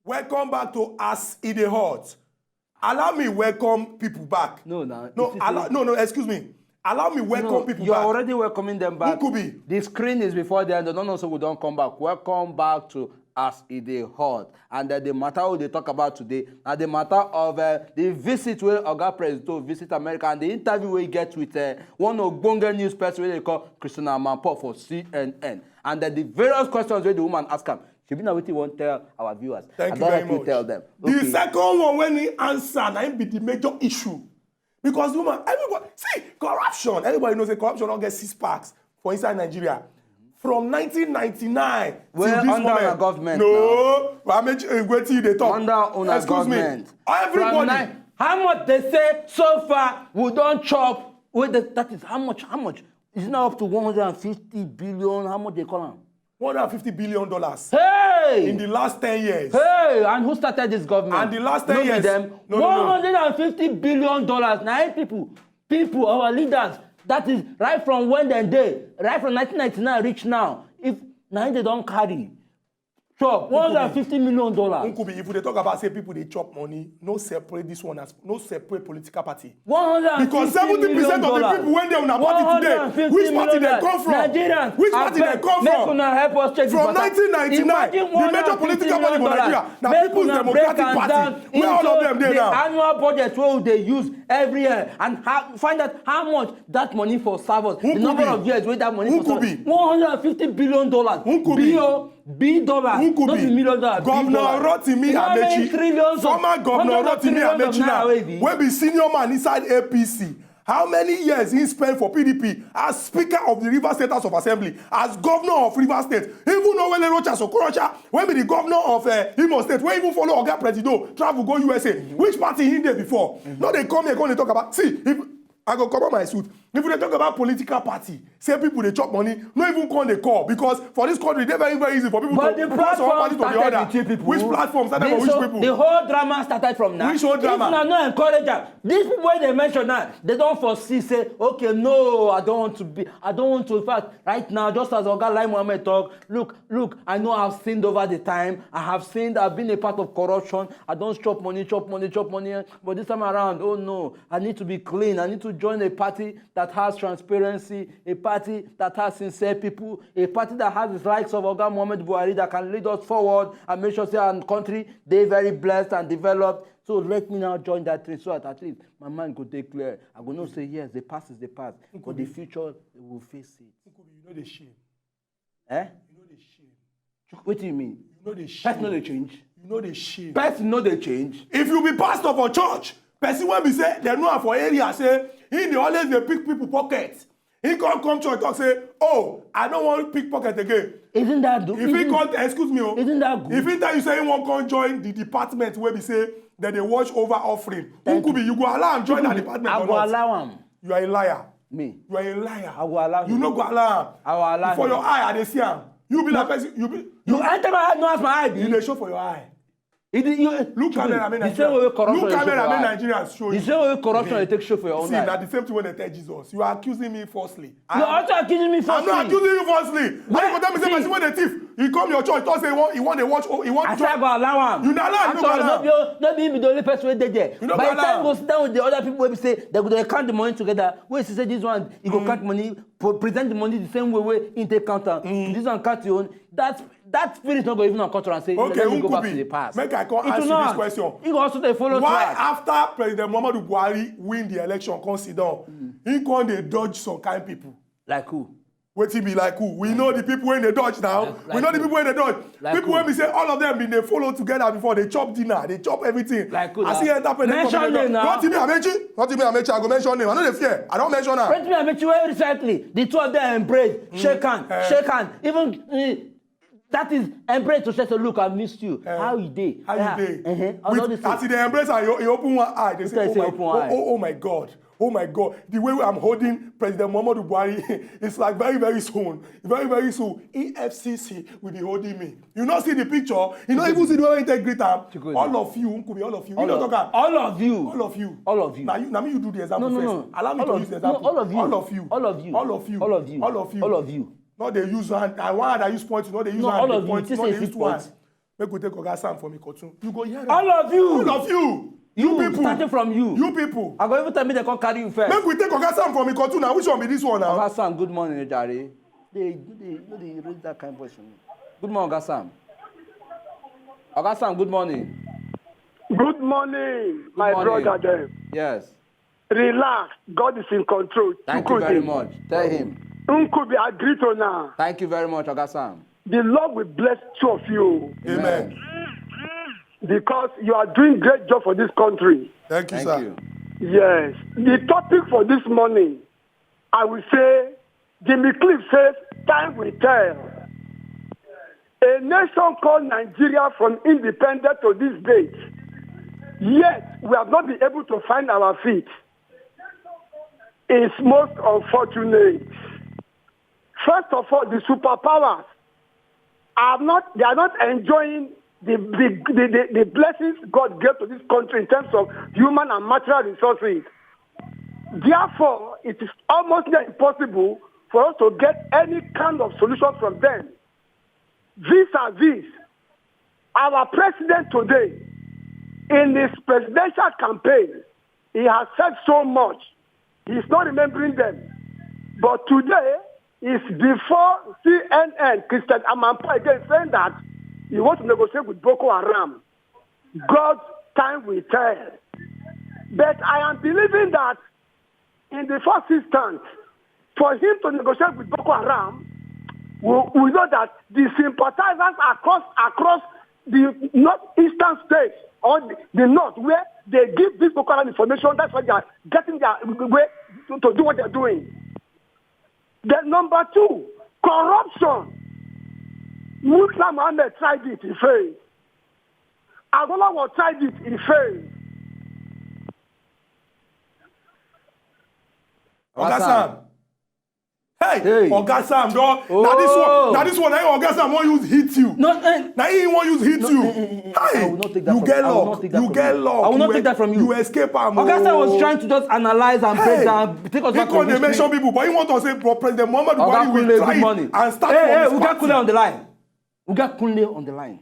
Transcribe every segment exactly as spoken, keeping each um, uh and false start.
Welcome back to As E Dey Hot. Allow me welcome people back. No, na. No, It is allow, a- no, no, excuse me. Allow me welcome No, people you're back. Already welcoming them back. Nkubi. The screen is before them. They don't know so we don't come back. Welcome back to As E Dey Hot. And uh, the matter we dey talk about today na the matter of uh, the visit wey Oga Presido visit America and the interview wey he get with uh, one ogbonge news person wey dey call Christina Amanpour for C N N. And uh, the various questions wey the woman ask am, shebi na wetin you wan tell our viewers? Thank I you don very help you much. Tell them. The second one when he answer, na him be the major issue. Because woman, everybody, see, corruption, everybody knows say corruption don get six packs for inside Nigeria. From nineteen ninety-nine Well, till this under moment. Our government No, Amechi, eh, wetin you dey talk? Under una Excuse government. Me. Everybody. From nine, how much they say so far we don chop? With the, that is how much? How much? Is now up to one hundred and fifty billion. How much they call am? One hundred and fifty billion dollars Hey! In the last ten years. Hey, and who started this government? And the last ten No years. Be them. No, no, no. One hundred and fifty billion dollars. Now, people, people, our leaders. That is right from when they dey, right from nineteen ninety-nine reach now. If now they don't carry, chop one hundred and fifty million dollars. Nkubi, if we dey talk about say people dey chop money, no separate this one as no separate political party. One hundred and fifty Because seventy percent of the people wey dey una party today, which party dem come from? Which party dem come from? Make una help us check From the nineteen ninety-nine, the major political party for Nigeria na People's Democratic Party, where all of them dey now. Annual budget wey we dey use every year and how, find out how much that money for serve us. The number of years wey that money for serve us. Nkubi. One hundred and fifty billion dollars. Nkubi. B O, B dollars. No be million dollars. Governor Rotimi Amechi, former Governor Rotimi Amechi now, wey be senior man inside A P C. How many years he spend for P D P as Speaker of the Rivers State House of Assembly, as Governor of Rivers State? Even Owele Rochas Okorocha, wey be the Governor of uh, Imo State, wey even follow Oga Presido travel go U S A. Which party he dey before? No, they come here, come dey talk about. See, if I go comot my suit. If we dey talk about political party, say people dey chop money, no even come dey call because for this country, e dey very very easy for people to pass from one party to the other. Which platform started for which people? The whole drama started from now. Which whole drama? If una no encourage am, these people wey dey mention now, they don foresee say, okay, no, I don't want to be, I don't want to. In fact, right now, just as Oga Lai Mohammed talk, look, look, I know I've sinned over the time. I have sinned. I've been a part of corruption. I don chop money, chop money, chop money. But this time around, oh no, I need to be clean. I need to join a party that has transparency, a party that has sincere people, a party that has the likes of Oga Mohammed Buhari that can lead us forward and make sure say our country dey very blessed and developed. So let me now join that thing so that at least my mind go dey clear. I go know say yes, the past is the past, but the future we will face it. Nkubi, you no dey shame. Eh? You no dey shame. Wetin you mean? You no dey shame. Person no dey change. You no dey shame. Person no dey change. If you be pastor for church, person wey be say dem know am for area say he dey always dey pick people pocket. He come come church talk say, oh, I no wan pick pocket again. Isn't that good? If he come, excuse me o. Isn't that good? If he tell you say he wan come join the department wey be say dem dey watch over offering, Nkubi, you go allow am join that department or not? I go allow am. You are a liar. Me. You are a liar. I go allow him. You no go allow am. I go allow him. For your eye, I dey see am. You be like person. You be. You enter my eye, no ask my eye. You dey show for your eye. It is, you, Look camera, make the same way corruption. Look camera, make Nigerians show you. The same way corruption dey take show for your own See, na eye. The same thing wey dem tell Jesus. You are accusing me falsely. You are also accusing me I'm falsely. Not accusing you falsely. Why you go tell me say person wey dey thief? He come your church, talk say he wan, he wan dey watch, oh, he wan. I say I go allow am. You na allow, you no go allow. No be, no be him be the only person wey dey there. You no go By the allow. Time go sit down with the other people wey be say they go dey count the money together. Wey see say this one, he go count money, pre- present the money the same way wey he take count am. This one count your own. That that spirit no go even come to am say, Okay, let me go back to Nkubi, the past. Make I come It ask will you not. This question. He go also dey follow Why track. After President Muhammadu Buhari win the election, come sit down, he come dey dodge some kind people. Like who? Wetin be like who? We know the people wey dey dodge now. Like- We know the like people wey dey dodge. Like People who? Wey be say all of them been dey follow together before. They chop dinner, they chop everything. Like who As now? He enter president Mention government, name now. Rotimi Amechi, Rotimi Amechi, I go mention name. I no dey fear. I don mention am. Rotimi Amechi wey recently the two of them embrace, shake hand, Eh. shake hand. Even eh, that is embrace to say, look, I missed you. How you dey? How you dey? Uh-huh. All, all With, these as things. He dey embrace am, he, he open one eye. They He say, say oh he my, open oh, one eye. Oh, oh my God, oh my God, the way I'm holding President Muhammadu Buhari, it's like very very soon, very very soon, E F C C will be holding me. You no see the picture. You no even see the way he take greet am. Chukwueze. All of you, Nkubi, all of you. You All no of, talk am. All of you. All of you. All of you. Now you, now me you do the example No, no, first. No. Allow me All to of, use the No, example. All of you. All of you. All of you. All of you. All of you. All of you. All of you. All of you. All of you. No, they use hand. I want that use point. No, they use No, hand. All They of you. Point. You No, say they use six two hand. Points. Make we take Oga Sam from Ikotun. You go hear am. All of you. All of you. You You, people. Starting from you. You people. I go even tell me they come carry you first. Make we take Oga Sam from Ikotun now. Which one be this one now? Oga Sam, good morning, Jare. They, they, they raise that kind of voice for me. Good morning, Oga Sam. Oga Sam, good morning. Good morning, my morning. Brother dem. Yes. Relax. God is in control. Thank you very much. Tell him. Nkubi, I greet you now. Thank you very much, Oga Sam. The Lord will bless two of you. Amen. Because you are doing great job for this country. Thank you, Thank sir. You. Yes. The topic for this morning, I will say, Jimmy Cliff says, "Time will tell." A nation called Nigeria from independent to this date, yet we have not been able to find our feet. It's most unfortunate. First of all, the superpowers are not, they are not enjoying the, the, the, the, the blessings God gave to this country in terms of human and material resources. Therefore, it is almost impossible for us to get any kind of solution from them. Vis-a-vis, our president today, in his presidential campaign, he has said so much. He's not remembering them. But today is before C N N, Christian Amanpo again saying that he wants to negotiate with Boko Haram. God's time will tell. But I am believing that in the first instance, for him to negotiate with Boko Haram, we, we know that the sympathizers across, across the northeastern states or the, the north, where they give this Boko Haram information, that's why they are getting their way to, to do what they're doing. Then number two, corruption. Murtala Mohammed tried it, he failed. Awolowo tried it, he failed. Oga Sam. Hey, Hey. Oga Sam, don. Na this one, Oh. na this one, na him Oga Sam wan use hit you. No, eh, Na him wan use hit no, you. eh, eh, eh, eh, I Hey, will not take that you from get you. I will luck. not take that You from get you. luck. I will not You take e-, that from you. you escape am. Oga Sam was oh. trying to just analyze and break Hey. down, take us He back to come dey history. mention people, but he want to say Pro-, President Muhammadu Oga Buhari will Kunle, try good it morning. and start Hey, from hey, his we got party. Kunle on the line. We got Kunle on the line.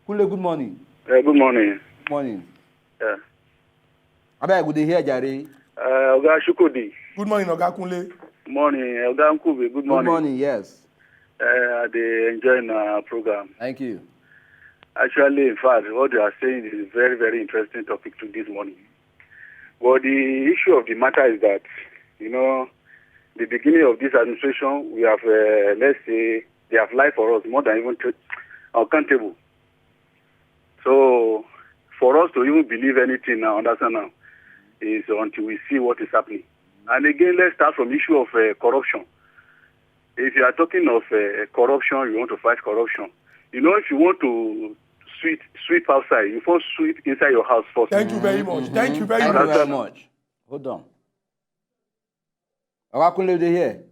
Kunle, good morning. Uh, good morning. Morning. Yeah. Abeg, we dey hear, jare. Uh, Oga Shukudi. Good morning, Oga Kunle. Morning, Oga Nkubi. Good Good morning. morning, yes. Uh, I dey enjoy my program. Thank you. Actually, in fact, what you are saying is a very, very interesting topic to this morning. But the issue of the matter is that, you know, the beginning of this administration, we have, uh, let's say, they have lied for us more than even t-, uncountable. So, for us to even believe anything now, understand now, is until we see what is happening. And again, let's start from issue of, uh, corruption. If you are talking of, uh, corruption, you want to fight corruption. You know, if you want to sweep, sweep outside, you first sweep inside your house first. Thank you very much. Thank you very Thank you much. very much. Hold on. Oga Kunle dey here.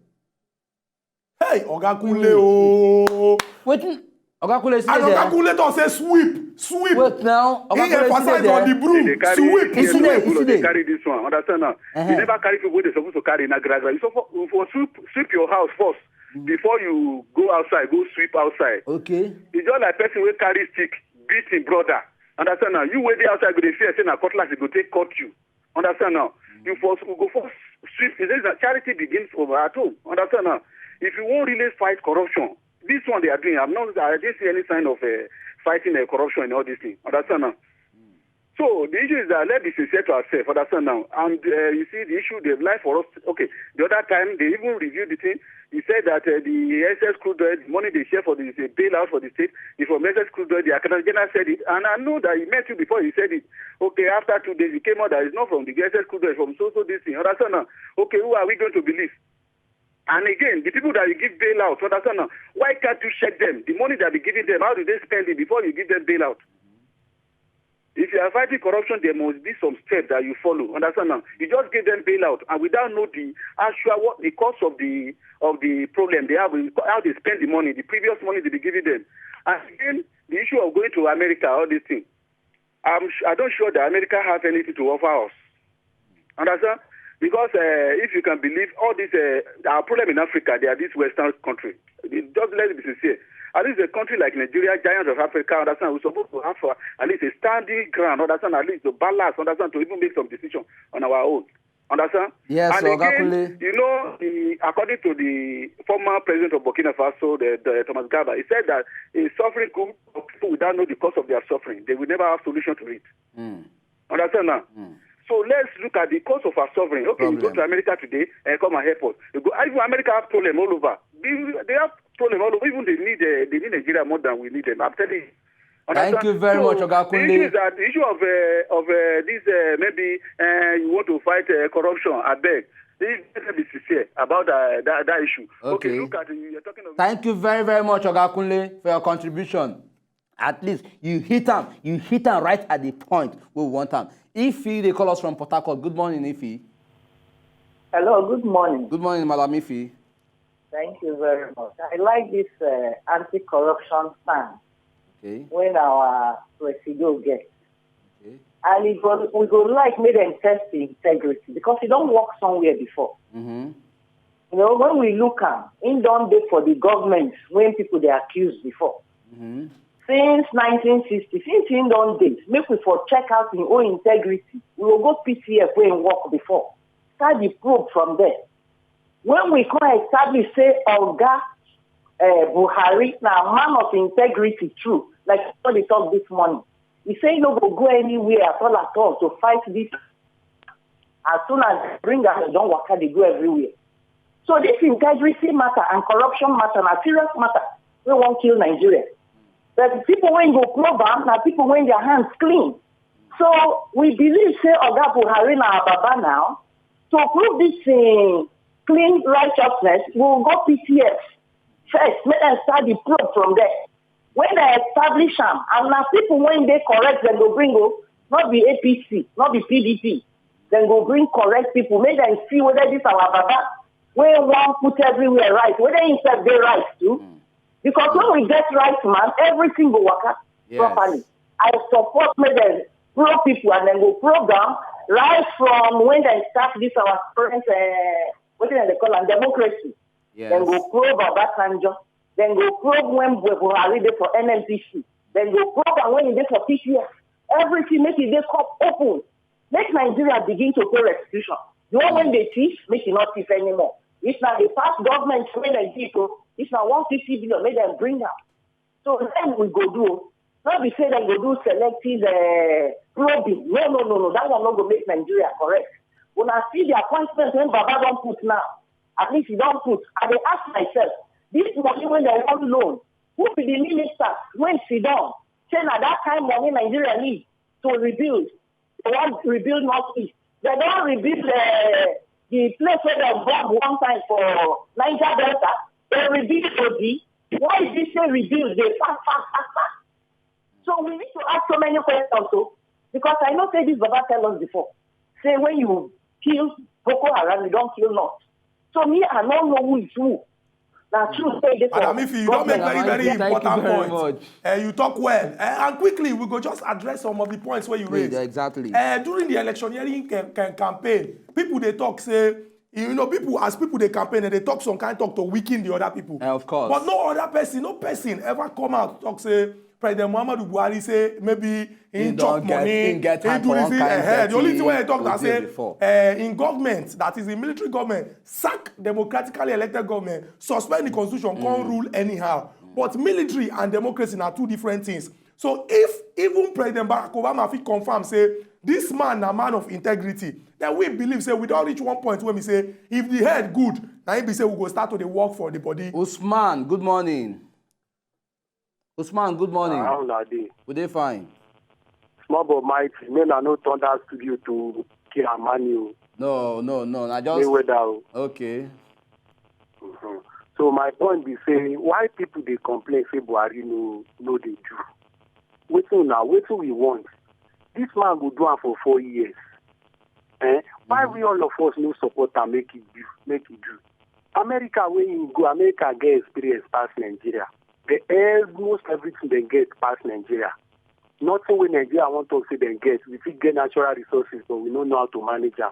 Hey, Oga Kunle, oh. Wetin? Oga Kunle, see And there. Oga Kunle don say sweep, sweep. Wait now. He Oga Kunle, see emphasize there. on the broom. They dey carry Sweep, here, Is he there? sweep. people Is he dey there? carry this one. Understand now? Uh-huh. You never carry people wey dey supposed to carry na gra gra. You suppose, you for sweep, sweep your house first before you go outside, go sweep outside. Okay. It's just like person wey carry stick, beat him brother. Understand now? You wey dey outside go dey fear say na cutlass e go take cut you. Understand now? You first, we go first sweep. It says that charity begins over at home. Understand now? If you wan really fight corruption, this one they are doing, I'm not, I didn't see any sign of, uh, fighting, uh, corruption and all this thing. Understand now? So the issue is that let's be sincere to ourselves. Understand now? And, uh, you see the issue, they've lied for us. Okay, the other time they even reviewed the thing. He said that, uh, the excess crude oil, the money they share for the, the bailout for the state, is from excess crude oil. The Accountant General said it, and I know that he met you before he said it. Okay, after two days, he came out that it's not from the excess crude oil, from so, so this thing. Understand now? Okay, who are we going to believe? And again, the people that you give bailout, understand now? Why can't you check them? The money that you giving them, how do they spend it before you give them bailout? If you are fighting corruption, there must be some steps that you follow. Understand now? You just give them bailout, and without know the actual what the cause of the, of the problem they have, how they spend the money, the previous money they be giving them. And again, the issue of going to America, all this thing. I'm, s- I don't sure that America has anything to offer us. Understand? Because uh, if you can believe all this, uh, our problem in Africa, they are this Western country. Just let's be sincere. At least a country like Nigeria, giant of Africa, understand, we're supposed to have uh, at least a standing ground, understand, at least to balance, understand, to even make some decision on our own. Understand? Yes, And Oga again, Kunle. you know, the, according to the former president of Burkina Faso, the, the Thomas Gaba, he said that a suffering group of people without know the cause of their suffering, they will never have solution to it. Understand now? So let's look at the cause of our suffering. Okay, you go Problem. to America today and come and help us. You go, even America have problem all over. They, they have problem all over. Even they need uh, they need Nigeria more than we need them. I'm telling you. Thank Understand? You very So, much, Oga The issue Kunle. is that the issue of uh, of uh, this uh, maybe uh, you want to fight uh, corruption. I beg. This let me be sincere about uh, that, that issue. Okay. Look at the, you're talking of. Thank you very, very much, Oga Kunle, for your contribution. At least you hit am, you hit am right at the point we want am. Ifi, they call us from Port Harcourt. Good morning, Ifi. Hello, good morning. Good morning, Madam Ifi. Thank you very much. I like this uh, anti-corruption stand Okay. when our presido get. Okay. And it go, we go like make them test the integrity because he don't work somewhere before. Mm-hmm. You know, when we look am, he don't dey for the government when people they accused before. Mm-hmm. Since nineteen sixty, since he don't dey, make we for check out his own integrity. We will go P T F wey he work before. Start the probe from there. When we come establish say Oga uh, Buhari na man of integrity true, like what they talk this morning. He say he no go go anywhere at all at all to fight this. As soon as they bring am, they don't work out, they go everywhere. So this integrity matter and corruption matter na serious matter. We won't kill Nigeria. But people when go probe am, na people when their hands clean. So we believe say Oga Buhari na Baba now. To prove this thing, clean righteousness, we will go P T F first. Make them start the probe from there. When they establish am, and na people when they correct, then go bring up, not be A P C, not be P D P. Then go bring correct people. Make them see whether this our Baba, where one put everywhere right, whether himself they right too. Because when we get right man, everything go work out Yes. Properly. I support make them pro people and then go program right from when they start this our current uh, what do they call am democracy. Yes. Then go probe Obasanjo. Then go probe when Bu- Buhari dey for N N P C. Then go probe am when he dey for P T F. Everything make e dey come open. Make Nigeria begin to pay restitution. The one when they thief, make e not thief anymore. If na the past government wey dem give to, if na one fifty billion, make dem bring am. So then we go do. Not be say dem go do selective uh, probing. No, no, no, no. That one no go make Nigeria correct. When I see the appointment when Baba don put now, at least he don put. I dey ask myself, this money wey dem wan loan, who be the minister wey sit down say na that kind money Nigeria need to rebuild? They wan rebuild northeast. They don rebuild uh, the place wey dem bomb one time for Niger Delta. They rebuild Oji. Why is this say rebuild dey fast fast fast fast? So we need to ask so many questions o, because I know say this Baba tell us before say when you kill Boko Haram, you don kill North. So me, I no know who is who. Na true say this Madam Ifi, you don make very, very Thank you important very point. Much. Uh, you talk well. Uh, and quickly, we go just address some of the points where you Wait, raised. Exactly. Uh, during the electioneering cam- cam- campaign, people they talk say, you know, people as people they campaign and they talk some kind of talk to weaken the other people. Eh, of course. But no other person, no person ever come out talk say President Muhammadu Buhari say maybe He he chop don get- money, he get he hand do for this one thing. kind Eh, eh, the only thirty thing wey I talk na ogbonge say before. uh, in government, that is in military government, sack democratically elected government, suspend the constitution, can't rule anyhow. But military and democracy are two different things. So if even President Barack Obama fit confirm say this man na man of integrity, then we believe say we don reach one point where we say if the head good, na him be say we go start to dey work for the body. Usman, good morning. Usman, good morning. How una dey? We dey fine. Small but mighty, make una no turn that studio to Kiramani o. No, no, no. I just Mayweather o. Okay. Mhm. So my point be say, why people dey complain say Buhari no no dey do? Wetin una, wetin we want? This man go do am for four years. Eh? Why we all of us no support am make e do, make e do? America wey he go, America get experience pass Nigeria. The almost everything dem get pass Nigeria. Nothing wey Nigeria wan talk say dem get, we fit get natural resources, but we no know how to manage am.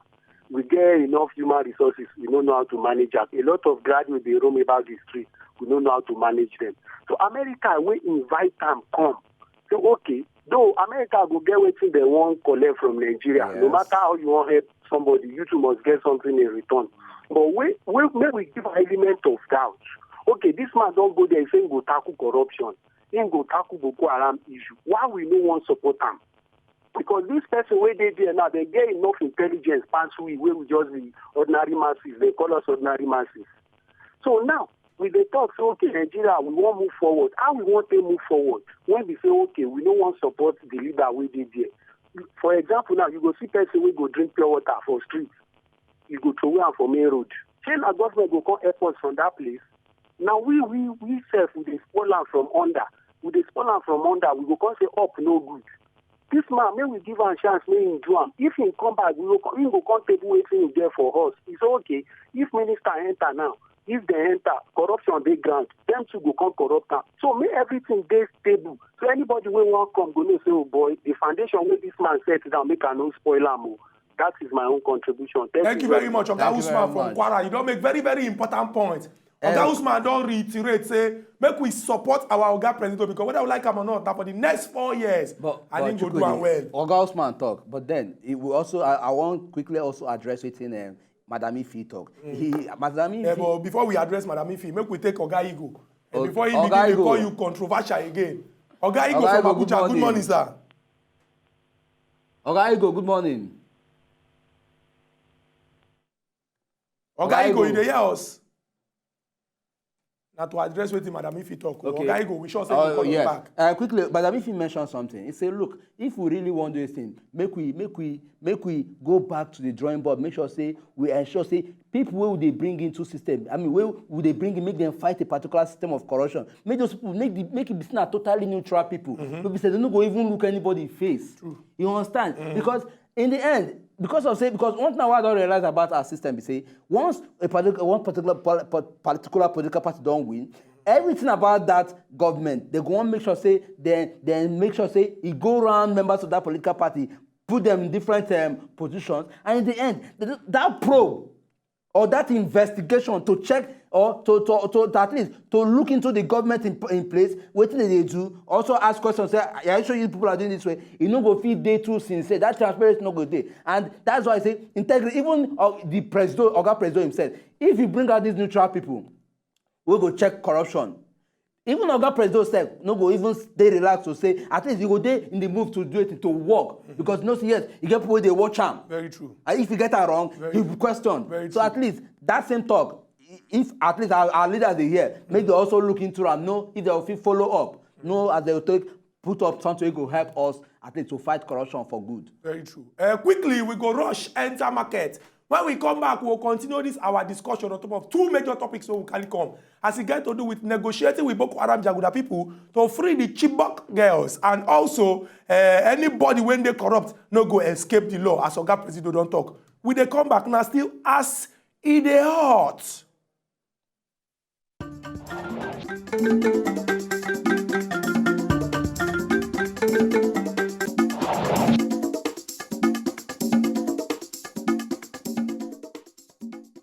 We get enough human resources, we no know how to manage am. A lot of graduates dey roam about the street, we no know how to manage them. So America wey invite am come, say, okay, though America go get wetin dem wan collect from Nigeria, no Yes. matter how you wan help somebody, you too must get something in return. But wey wey make we give an element of doubt. Okay, this man don go there, he say he go tackle corruption, he go tackle Boko Haram issue. Why we no wan support am? Because this person wey dey there now, dem get enough intelligence pass we, wey we just be ordinary masses. Dem call us ordinary masses. So now we dey talk say, okay, Nigeria, we wan move forward. How we wan take move forward when we say, okay, we no wan support the leader wey dey there? For example, now you go see person wey go drink pure water for street, you go throw am for main road. Shey na government go come help us from that place? Na we we we sef, we dey spoil am from under. We dey spoil am from under. We go come say up no good. This man, make we give am chance, make him do am. If him come back, we go come, him go come table wetin he get for us. He say, okay, if minister enter now, if dem enter, corruption dey ground, dem too go come corrupt am. So make everything dey stable. So anybody wey wan come go know say, oh boy, the foundation wey this man set down, make I no spoil am o. That is my own contribution. Thank you very much, Oga Thank you Usman very from much. Kwara. You don make very, very important point. Oga Eh, Usman don reiterate say make we support our Oga President, because whether we like am or not, na for the next four years, But, I but think go do Chukwudi, am well. Oga Usman talk, but then it will also I, I want quickly also address wetin um, Madam Ifi talk. He, Madam Ifi, Eh, but before we address Madam Ifi, make we take Oga Igo. Eh, O- before he Oga begin dey Igo. Call you controversial again. Oga Igo Oga from Igo, good Abuja, good morning. Morning, sir. Oga Igo, good morning. Oga Oga Igo, Igo. You dey hear us? Na to address wetin Madam Ifi talk. Okay. Oga Igo, we sure say Oh, you call us yes. Back. Uh, quickly, Madam Ifi mentioned something. He said, look, if we really want to do this thing, make we make we make we go back to the drawing board. Make sure say we ensure say people wey we dey bring into system, I mean, wey we dey bring in, make them fight a particular system of corruption. Make those people make the make it be seen as totally neutral people. Mm-hmm. No be say they no go even look anybody face. True. You understand? Because in the end, because of say, because one thing I don realize about our system be say, once a particular one particular pol- po- particular political party don win, everything about that government, they go wan make sure say, then then make sure say e go round members of that political party, put them in different um, positions, and in the end, th- that probe or that investigation to check or to, to, to, to at least to look into the government in, in place, wetin dem dey do, also ask questions, say, are you sure you people are doing this way? E no go fit dey too sincere. That transparency no go dey. And that's why I say integrity, even uh, the president, Oga President himself, if you bring out these neutral people, we go check corruption. Even Oga President sef no go even dey relaxed to say, at least you go dey in the move to do it, to work, because you know say yes, you get people wey dey watch am. Very true. And if you get am wrong, Very you be questioned. Very So true. At least that same talk, if at least our, our leaders dey hear, make they also look into am, know if they fit follow up, know as they go take put up something wey go help us at least to fight corruption for good. Very true. Uh, quickly, we go rush enter market. When we come back, we'll continue this our discussion on top of two major topics wey we carry come. As e get to do with negotiating with Boko Haram Jaguda people to free the Chibok girls, and also uh, anybody wey dey corrupt no go escape the law, as Oga President don talk. We dey come back now, still as e dey hot.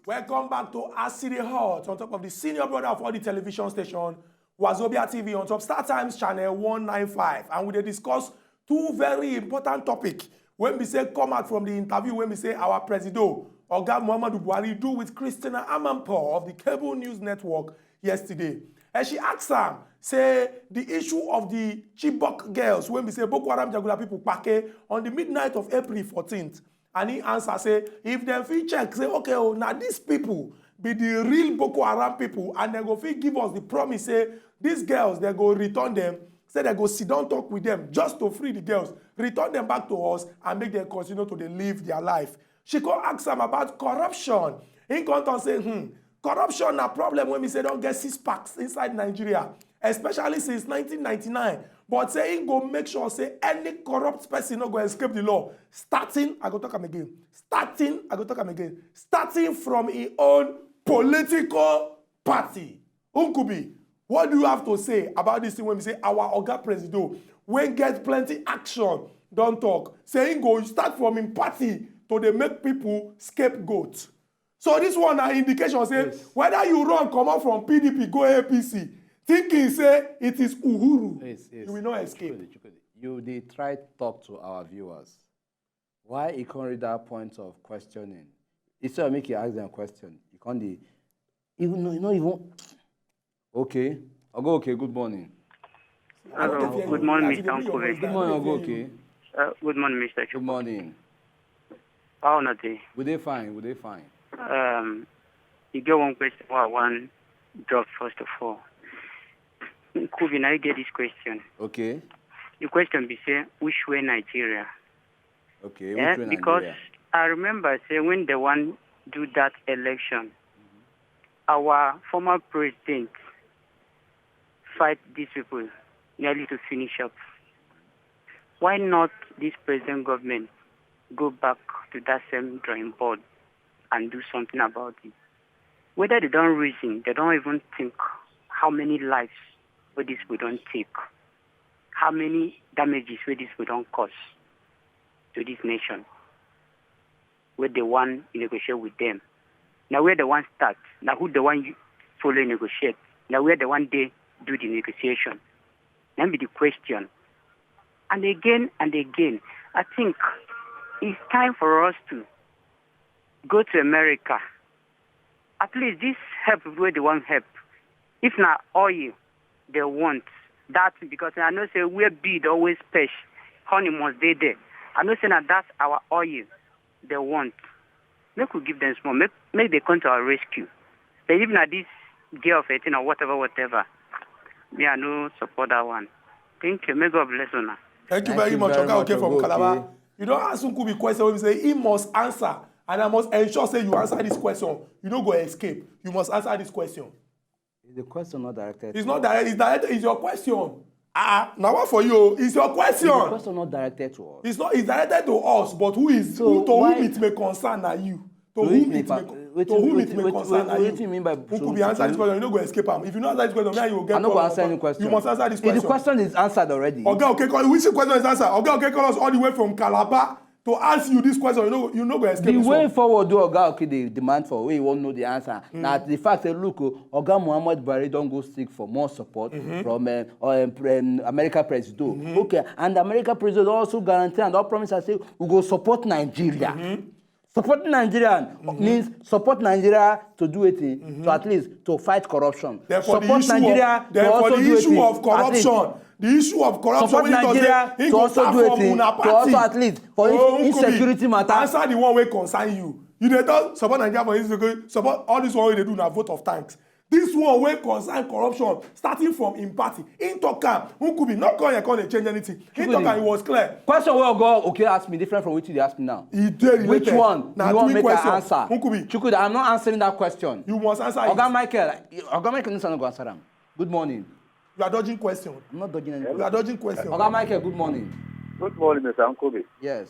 Welcome back to As E Dey Hot on top of the senior brother of all the television station, Wazobia T V, on top Star Times channel one nine five, and we dey discuss two very important topic wey be say come out from the interview wey be say our Presido, Oga Muhammadu Buhari, do with Christina Amanpour of the Cable News Network yesterday. And she ask am say the issue of the Chibok girls wey be say Boko Haram Jaguda people kpake on the midnight of April fourteenth, and he answer say if dem fit check say, okay, oh, na these people be the real Boko Haram people, and dem go fit give us the promise say these girls, dem go return them, say dem go sit down talk with them just to free the girls, return them back to us, and make them continue to dey live their life. She come ask am about corruption. He come talk say, hmm, corruption na problem wey be say don get six packs inside Nigeria, especially since nineteen ninety-nine. But say he go make sure say any corrupt person no go escape the law. Starting, I go talk am again. Starting, I go talk am again. Starting from him own political party. Nkubi, what do you have to say about this thing wey be say our Oga Presido, wey get plenty action, don talk? Say he go start from him party to dey make people scapegoat. So this one na indication say, yes, whether you run comot from P D P go A P C, thinking say it is Uhuru, yes, yes, you will not escape. Chukwudi, Chukwudi, you dey try talk to our viewers. Why you can't read that point of questioning? Instead of make you ask them question, you can't dey even, no, you not even. Okay. Oga Oke, good morning. Hello, good morning, Mister Nkubi. Good morning, Oga Oke. Uh, good morning, Mister Good Chukwudi. Morning. How una dey? We dey fine, we dey fine. Um, you get one question wey I wan drop first of all. Nkubi, na you get this question. Okay. The question be say, which way Nigeria? Okay, eh, which way because Nigeria? I remember say when they wan do that election, our former president fight these people nearly to finish up. Why not this present government go back to that same drawing board and do something about it? Whether they don't reason, they don't even think how many lives wey this we don't take, how many damages wey this we don't cause to this nation, where they want to negotiate with them. Now where they want start, now who they want you follow negotiate, now where they want they do the negotiation. That be the question. And again and again, I think it's time for us to go to America. At least this help where they want help. If not oil they want, that because I know say where bee dey always perch, honey must dey there. I know say na that our oil they want. Make we give them small. Make, make they come to our rescue. But if na this girl of eighteen or whatever, whatever, me, I no support that one. Thank you. May God bless una. Thank you very much, Oga Oke from Calabar. You don ask Nkubi question wey be say he must answer, and I must ensure say you answer this question. You no go escape. You must answer this question. Is the question not directed? It's not direct. It's directed. It's your question. Ah, now what for you? It's your question. Is the question not directed to us? It's not. It's directed to us, but who is, so who, to whom it may concern na you. To whom it may, to whom it may concern na you. Wetin you mean by, Nkubi, answer this question. You no go escape am. If you no answer this question, now you go get problem. I no go answer any question. You must answer this question. If the question is answered already. Oga Oke, which question is answered? Oga Oke call us all the way from Calabar to ask you this question, you no, you no go escape this one. The way forward, do Oga Oke dey demand for, wey you wan know the answer. Mm. Na the fact say, look, oh, Oga Muhammad Buhari don go seek for more support, mm-hmm, from, um, um, pre-, um, America President. Mm-hmm. Okay, and America President also guarantee and don promise us say we go support Nigeria. Mm-hmm. Supporting Nigeria, mm-hmm, means support Nigeria to do it, mm-hmm, to at least to fight corruption. Therefore, support Nigeria to also do it. The issue of corruption, the issue of corruption, support Nigeria to also do it, to also at least for insecurity matter. Answer the one wey concern you. You dey talk support Nigeria for insecurity, support all this one wey dey do na vote of thanks. This one wey concern corruption, starting from im party, im talk am. Nkubi, no come here, come dey change anything. Im talk am, it was clear. Question wey Oga Oke ask me different from wetin you dey ask me now. E dey related. Which one you wan make I answer? Nkubi. Chukwudi, I'm not answering that question. You must answer it. Oga Michael, Oga Michael, no go answer am. Good morning. You are dodging question. I'm not dodging anything. You are dodging question. Oga Michael, good morning. Good morning, Mister Nkubi. Yes.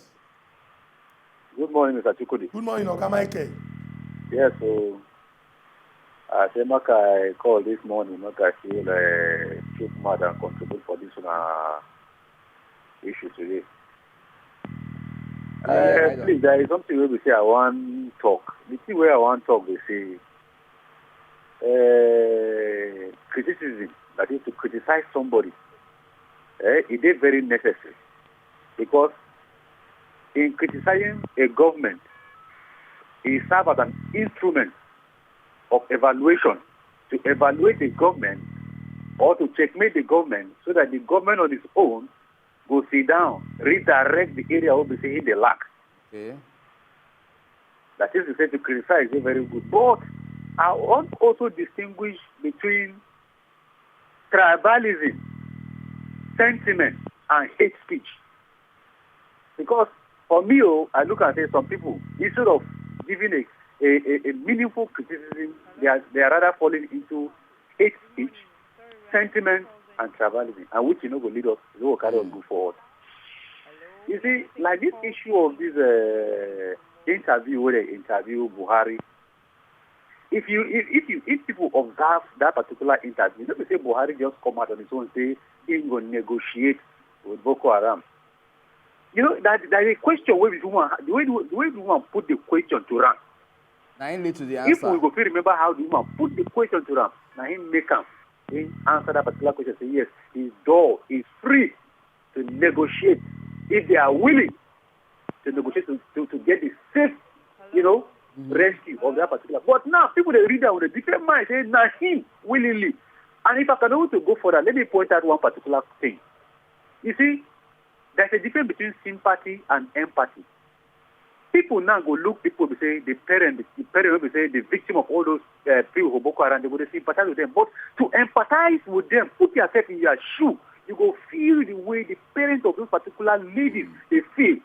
Good morning, Mister Chukwudi. Good morning, Oga Michael. Yes, so I say make I call this morning, make I feel, uh, keep mad and contribute for this una issue today. Yeah, yeah, uh, please, there is something wey be say I wan talk. The thing wey I wan talk be say, uh, criticism, that is to criticize somebody, eh, e dey very necessary, because in criticizing a government, e serve as an instrument of evaluation to evaluate the government or to checkmate the government so that the government on its own go sit down, redirect the area wey be say e dey lack. Okay. That is to say, to criticize is very good, but I want also distinguish between tribalism, sentiment, and hate speech. Because for me, oh, I look at it, some people, instead of giving a, a, a, a meaningful criticism, they are, they are rather falling into hate speech, sentiment, and tribalism, and which you know go lead us, you know, go carry us go forward. You see, like this issue of this, uh, interview where they interview Buhari, if you, if, if you, if people observe that particular interview, let me say Buhari just come out on his own, say he go negotiate with Boko Haram. You know that that the question wey the woman the way the, the way the woman put the question to am. Na him lead to the If we answer. go fit remember how the woman put the question to am, na him make am. Him answer that particular question say yes, his door is free to negotiate if they are willing to negotiate to, to, to get the safe, you know, rescue of that particular. But now people dey read am with a different mind say na him willingly. And if I can able to go further, let me point out one particular thing. You see, there's a difference between sympathy and empathy. People now go look people be say the parent, the parent will be say the victim of all those uh, people for Boko Haram, they go dey sympathize with them. But to empathize with them, put yourself in your shoe, you go feel the way the parents of those particular ladies they feel.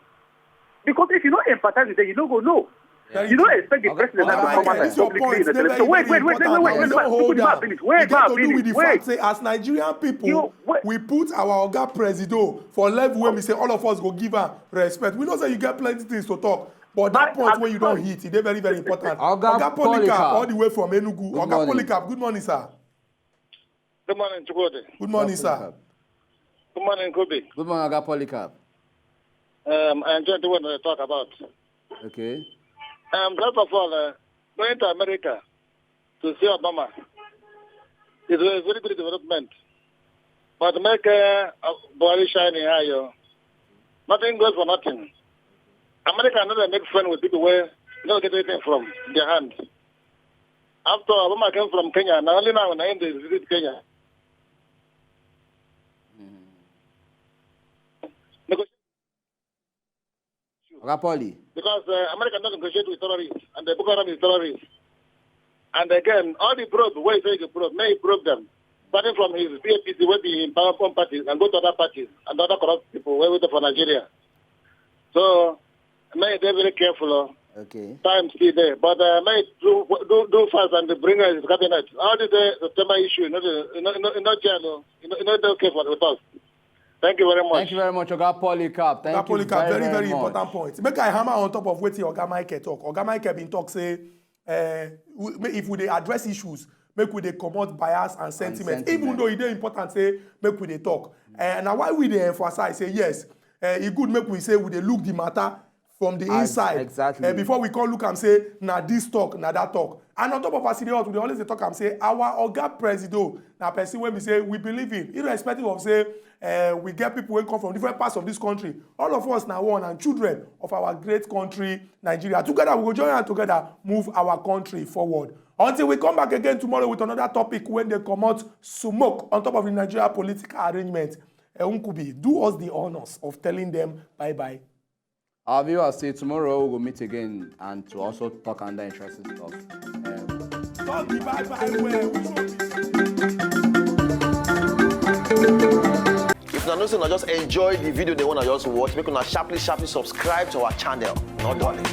Because if you don't empathize with them, you don't go know. You don't expect the Oga- president Oga to come Michael, out this your publicly point, in the dey very, television. Wait, very wait, wait, wait, important. wait, You wait, don't wait, hold wait, am. wait, E get to do with the wait, fact say as Nigerian people, You- wait. we put our oga presido for level wey we say all of us go give am respect. We know say you get plenty things to talk, but that I- point I- wey you don hit, e dey very, very important. Oga Polycarp, Polycarp. All the way from Enugu. Good Oga morning. Polycarp, good morning, sir. Good morning, Chukwudi. Good morning, sir. Good morning, Kobe. Good morning, Oga Polycarp. Um, I enjoyed the one they talk about. Okay. Um, first of all, uh, going to America to see Obama is a very good development. But make uh, uh, Buhari shine in high, yo. Nothing goes for nothing. America never make friend with people where you don't get anything from their hand. After Obama came from Kenya, now only now when I visit Kenya. Because Oga Poly. because uh, America not negotiate with terrorists, and the Boko Haram is terrorists. And again, all the probe, where you say you probe, may he probe them, starting from his P A P C, where be in power from parties, and go to other parties and other corrupt people where we for Nigeria. So may they very careful. Oh. Okay. Time still there, but uh, may do do do fast and bring us cabinet. All the day September issue, you know, you know, you know, you know, jail, oh. You know, you know, they okay for the talk. Thank you very much. Thank you very much, Oga Polycarp. Thank Oga you Polycarp, very, very, very, very much. Important point. Make I hammer on top of wetin Oga Michael talk. Oga Michael been talk say, uh, we, may- if we dey address issues, make we dey comot bias and sentiment. Sentiment. Even though e dey important say make we dey talk. Uh, na why we dey emphasize say yes, uh, e good make we say we dey look the matter from the As- inside. exactly. Uh, before we come look am say na this talk, na that talk. And on top of as e dey hot, we dey always dey talk am say our oga presido na person wey be say we believe in, irrespective of say uh, we get people wey come from different parts of this country. All of us na one and children of our great country Nigeria. Together we go join hand together move our country forward. Until we come back again tomorrow with another topic wey dey comot smoke on top of the Nigeria political arrangement. Uh, Nkubi, do us the honours of telling them bye bye. Our viewers say tomorrow we go meet again and to also talk under interesting stuff. Um, Talk the bye bye well. Which one be If una know say una just enjoy the video they wanna just watch, make una sharply sharply subscribe to our channel. No darling.